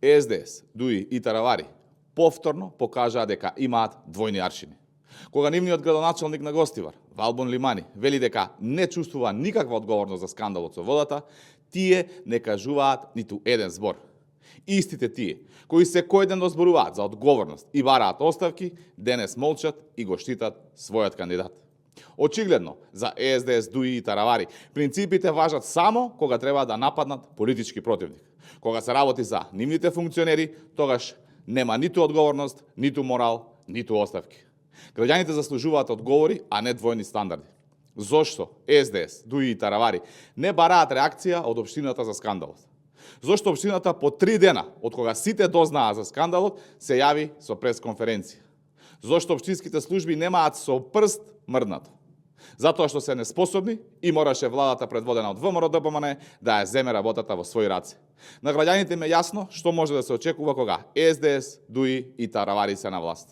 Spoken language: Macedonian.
СДС, ДУИ и Таравари повторно покажаа дека имаат двојни аршини. Кога нивниот градоначалник на Гостивар, Валбон Лимани, вели дека не чувствува никаква одговорност за скандалот со водата, тие не кажуваат ниту еден збор. Истите тие, кои секој ден зборуваат за одговорност и бараат оставки, денес молчат и го штитат својот кандидат. Очигледно, за СДС, ДУИ и Таравари, принципите важат само кога треба да нападнат политички противник. Кога се работи за нивните функционери, тогаш нема ниту одговорност, ниту морал, ниту оставки. Граѓаните заслужуваат одговори, а не двојни стандарди. Зошто СДС, ДУИ и Таравари не бараат реакција од општината за скандалот? Зошто општината по 3 дена, од кога сите дознаа за скандалот, се јави со пресконференција? Зошто општинските служби немаат со прст мрднато? Затоа што се неспособни и мораше владата предводена од ВМРО-ДПМН да ја земе работата во своји раце. На граѓаните им е јасно што може да се очекува кога СДС, ДУИ и Таравари се на власт.